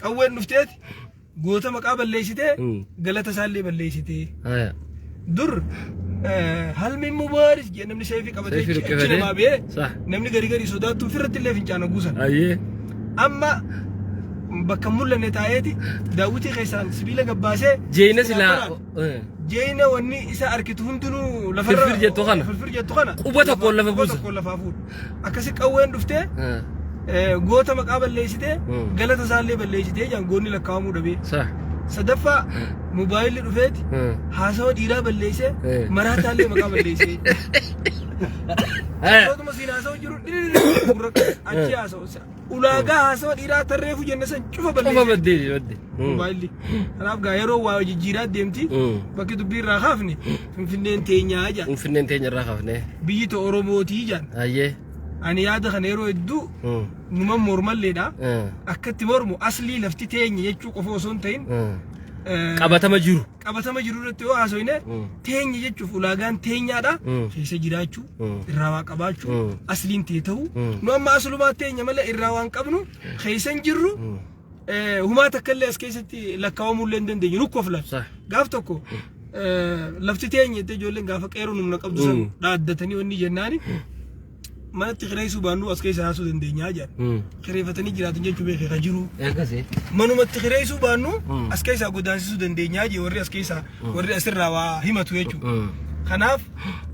Qawween dhufteeti goota maqaa balleessitee galata isaallee balleessitee. Haya. Dur halmi mubaaris jedhe namni seefii qabatee Seefii achi luqqifatee. namaa ba'ee Sah. namni gari gari sodaattu ofirratti illee fincaana guusan. Ayyee. Amma bakka hin mul'anne taa'eeti daawwitii keessaan sibiila gabbaasee Jeeyina silaa. Jeeyina wanni isa arkitu hundinuu lafarra Firfir jettu kana. Firfir jettu kana. Quba tokkoon lafa Quba buusa. tokkoon lafaa fuudha. Akkasi qawween dhuftee goota maqaa balleessitee galata isaallee balleessitee jaan goonni lakkaa'amuu dhabee. Sah. Sadaffaa mobaayilli dhufeeti haasawa dhiiraa balleessee maraataallee maqaa balleessee. Otuma siin haasawa jiru gurra achi haasawa. Ulaagaa haasawa dhiiraa tarreefu jenne san cufa Cufa balleessee. baddee badde. Mobaayilli. Kanaaf gaa yeroo waa jijjiiraa deemti bakki dubbii irraa kaafne Finfinneen teenyaa jaan. Finfinneen teenya irraa kaafne. Biyyi ta Oromootii jaan. Ayyee. Ani yaada kana yeroo hedduu numa mormalleedha. Akkatti mormu aslii lafti teenya jechuu qofa osoo hin ta'in Qabatama jiru. Qabatama jiru irratti yoo haasofne teenya jechuuf ulaagaan teenyaadha. Keessa jiraachuu, irraa waa qabaachuu, asliin tee ta'uu. Nu amma aslumaa teenya malee irraa waan qabnu keessa hin jirru. Humaa takka illee as keessatti lakkaawamuu illee hin dandeenyu nu koflan. Gaaf tokko lafti teenya jettee ijoolleen gaafa qeerroon humna qabdu san dhaaddatanii wanni jennaani manatti kireessuu baannu as keessa haasuu dandeenyaa jedhan. Kireeffatanii jiraatan jechuu beekee kan jiru. Akkasii. Manumatti kireessuu baannu as keessaa godaansisuu dandeenyaa jee warri as keessaa warri asirraa waa himatu jechuudha. Kanaaf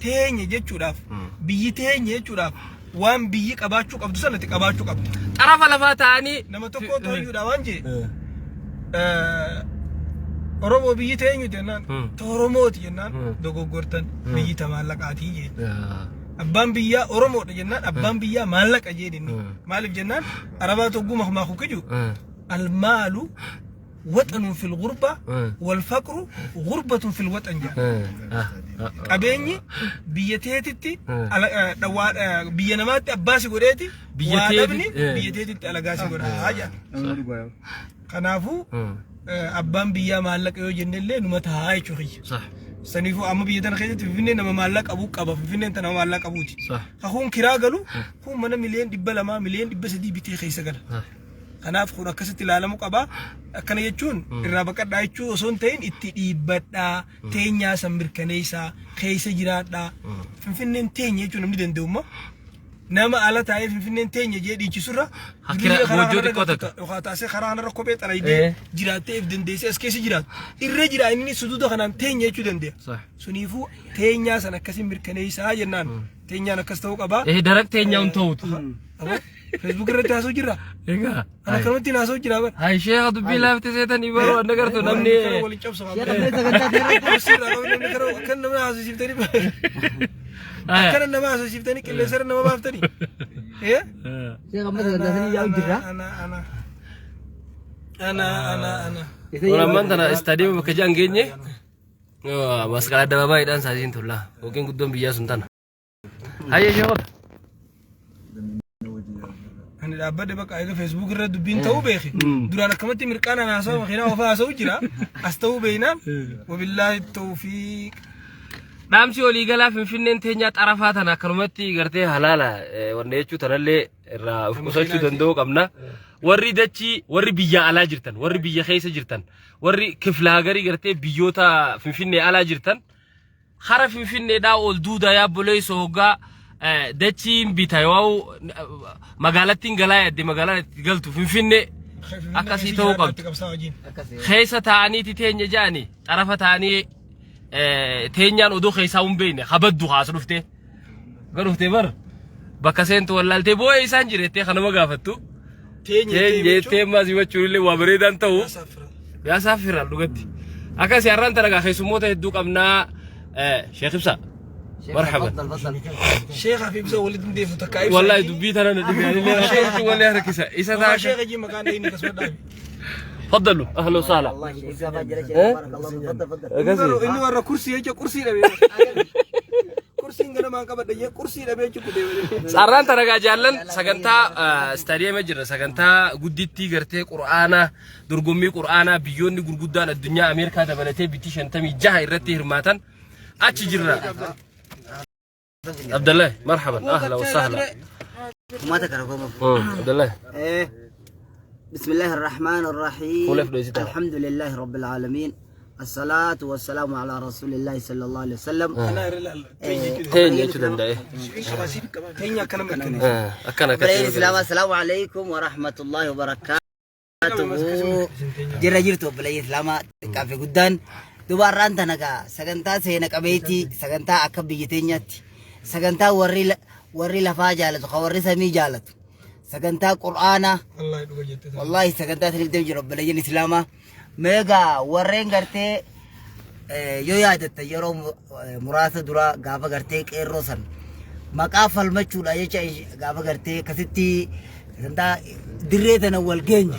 teenya jechuudhaaf biyyi teenya jechuudhaaf waan biyyi qabaachuu qabdu sanatti qabaachuu qabdi. Xarafa lafaa ta'anii. Nama tokko tooyyuudha waan jee. Oromoo biyyi teenyu jennaan ta Oromooti jennaan dogoggortan biyyi ta maallaqaatii jee. Abbaan biyyaa Oromoodha jennaan abbaan biyyaa maallaqa jeen inni. Maaliif jennaan Arabaa togguu makmaaku kiju almaalu waxanun fil gurba wal faqru gurbatun fil waxan jedha. Qabeenyi biyya teetitti biyya namaatti abbaa si godheeti Biyya waa teetitti, dhabni biyya teetitti alagaa si godha jedha. Kanaafuu abbaan biyyaa maallaqa yoo jennellee numa tahaa jechuu kiyya. Sah. Saniifuu amma biyya tana keessatti Finfinneen nama maallaqa qabu qaba. Finfinneen tana nama maallaqa qabuuti. Sah. Kakuun kiraa galu kun mana miliyoona 200 miliyoona 300 bitee keessa gala. Sah. Kanaaf kun akkasitti ilaalamuu qaba. Akkana jechuun irraa baqadhaa jechuu osoo hin ta'in itti dhiibbadhaa, teenyaa san mirkaneessaa, keessa jiraadhaa. Finfinneen teenya jechuun namni danda'umma. Nama ala taa'ee Finfinneen teenya jee dhiichisurra Hakkira duriyyee karaa goojjoo kanarra xiqqoo galtu takka. yookaan taasee karaa kanarra kophee xaraydee jiraattee if dandeessee as keessa jiraatu. Irra jira inni suduuda kanaan teenya jechuu danda'a. Sah. Suniifuu teenyaa san akkasiin mirkaneessaa jennaan. Teenyaan akkas ta'uu qaba. Darak teenyaa hin ta'utu. Aboo Facebook irratti haasoo jirra. Egaa. Ana akkanumatti haasoo jira bara. Hay sheekha dubbii laafti seetanii baruu adda gartuu namni. Kana waliin cabsu. Sheekha mee sagantaa seerratti Kursiirraa qabu namni kana akkana nama haasofsiiftanii akkana nama haasofsiiftanii qilleensarra nama baaftanii. Eh? Sheekha amma sagantaa sanii yaa'u jirra. Ana ana ana ana ana. Kun ammaan tana istaadiyeema bakka ji'an geenye masqala addababaayiidhaan saatiin tullaa yookiin guddoon biyyaa sun tana. Hayyee sheekota. Ani dhaabbadhe bakka eega Facebook irra dubbiin ta'uu beeki. Duraan akkamatti mirqaanaan haasawaa makiinaa ofaa haasa'u jira. As ta'uu beeknaan wabillaahi tawfiiq. Dhaamsi waliigalaa Finfinneen teenyaa xarafaa tana akkanumatti gartee halaala wanna jechuu tanallee irraa of qusachuu danda'uu qabna. Warri dachii warri biyya alaa jirtan warri biyya keessa jirtan warri kifla hagarii gartee biyyoota Finfinnee alaa jirtan Hara Finfinneedhaa ol duudaa yaa obboleessoo hoggaa dachiin bita yoo magaalattiin galaa yaadde magaalaan itti galtu Finfinnee akkasii ta'uu qabdi. Keessa taa'aniiti teenya ja'ani xarafa ta'anii teenyaan oduu keessaa hin beekne habaddu haas dhuftee. Ga dhuftee bar bakka seentu wallaaltee boo'ee isaan jirettee kanuma gaafattu. Teenya Teenya jettee ammas himachuun illee waa bareedaan ta'u. Yaa saaffiran dhugatti. Akkasii har'aan tana gaa keessummoota hedduu qabnaa. Sheekh Ibsaa. Marhaban. Sheekhaa fi ibsa walitti hin deemu takka ibsa. Wallahi dubbii tana na dhibe anillee akkamitti walli harkisa. Isa Maqaa ta'a. sheekha jii maqaan dhayini akkasuma dhaabi. Faddalu ahlan wa sahlan. Akkasii. Inni warra kursii jecha kursii dhabee. Kursiin ganamaan qabadha jee kursii dhabee jechuudha deemee. Sarraan tana gaa jaallan sagantaa istaadiyeema jirra sagantaa guddittii gartee qur'aanaa dorgommii qur'aanaa biyyoonni gurguddaan addunyaa Ameerikaa dabalatee bitti 56 irratti hirmaatan achi jirra. Abdallah marhaban ahla wa sahla. Uummata kana goma. Abdallah. بسم الله الرحمن الرحيم. Fuula fudhee. الحمد لله رب العالمين، الصلاة والسلام على رسول الله صلى الله عليه وسلم. Kanaa irra ilaalla. Teenya jechuudha. Teenya jechuu danda'e. Teenya akkana mirkaneessa. Akkana. Obboleeyyan Islaamaa, السلام عليكم ورحمة الله وبركاته. Jirra jirtu obboleeyyan Islaamaa xiqqaa fi guddaan? Duba har'aan tana gaa sagantaa seena qabeetii, sagantaa akka biyya teenyaatti sagantaa warri lafaa jaalatu, kan warri samii jaalatu, sagantaa Qur'aanaa. Wallaahi dhuga jette. Wallahi sagantaa saniif deemu jira obboleeyyan Islaamaa. Meegaa warreen gartee yoo yaadatta yeroo muraasa dura gaafa gartee qeerroo san maqaa falmachuudha jecha gaafa gartee akkasitti sagantaa dirree tana wal geenye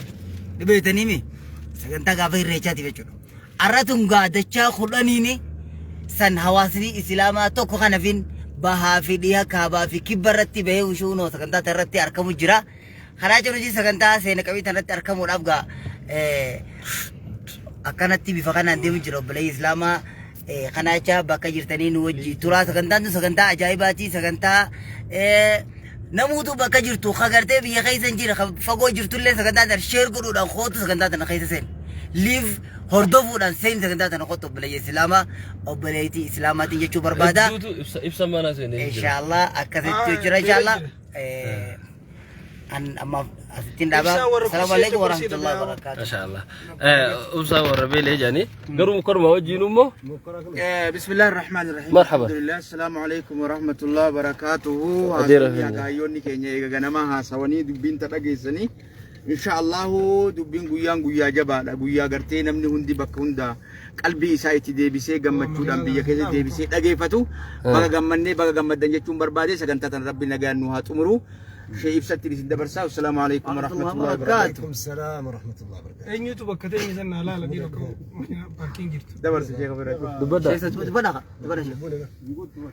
dhibeetaniimi sagantaa gaafa irreechaatiif jechuudha. Har'a tun gaa dachaa 10n san hawaasni Islaamaa tokko kanafin bahaa fi dhiha, kaabaa fi kibba irratti bahee ushuunoo sagantaa tana irratti argamu jira. Karaa jiruuti sagantaa seena qabii tana irratti argamuudhaaf gaa akkanatti bifa kanaan deemu jira obboleeyyi Islaamaa. Kana jecha bakka jirtanii nu wajji turaa. Sagantaan tun sagantaa ajaa'ibaati, sagantaa namuutu bakka jirtu kagartee biyya keessa hin jira, fagoo jirtullee sagantaa tana share godhuudhaan kootu, sagantaa tana keessa seen live hordofuudhaan seen, sagantaa tana kootu obboleeyyi Islaamaa, obboleettii Islaamaatiin jechuu barbaada. Hedduutu ibsa mana seenee jira. Inshaallah akkasitti jira inshaallah. An amma asittiin dhaabaa. Ibsaa warra السلام kursii عليكم jecha ورحمة الله kursii. وبركاته. Masha Allah. Ibsaa warra beelee jedhanii garuu korma wajjin immoo. بسم الله الرحمن الرحيم. مرحبا. الحمد لله، السلام عليكم ورحمة الله وبركاته. Adeera Haasawni keenya. Hakaayyoonni keenya eega ganamaa haasawanii dubbiin ta dhageessanii, insha Allahu dubbiin guyyaan guyyaa jabaadha, guyyaa gartee namni hundi bakka hunda qalbii isaa itti deebisee gammachuudhaan biyya keessa deebisee dhageeffatu. Baga gammannee, baga gammaddan jechuun barbaade. Sagantaa tan Rabbi nagaan nu haa xumuru. Shee ibsatti isin dabarsaa. السلام عليكم ورحمة الله وبركاته. عليكم السلام ورحمة الله وبركاته. Eenyutu bakka teenya sana laala dhiira paarkiin jirtu. Dabarsa sheekha bira. Dubbadha. Dubbadha. Dubbadha.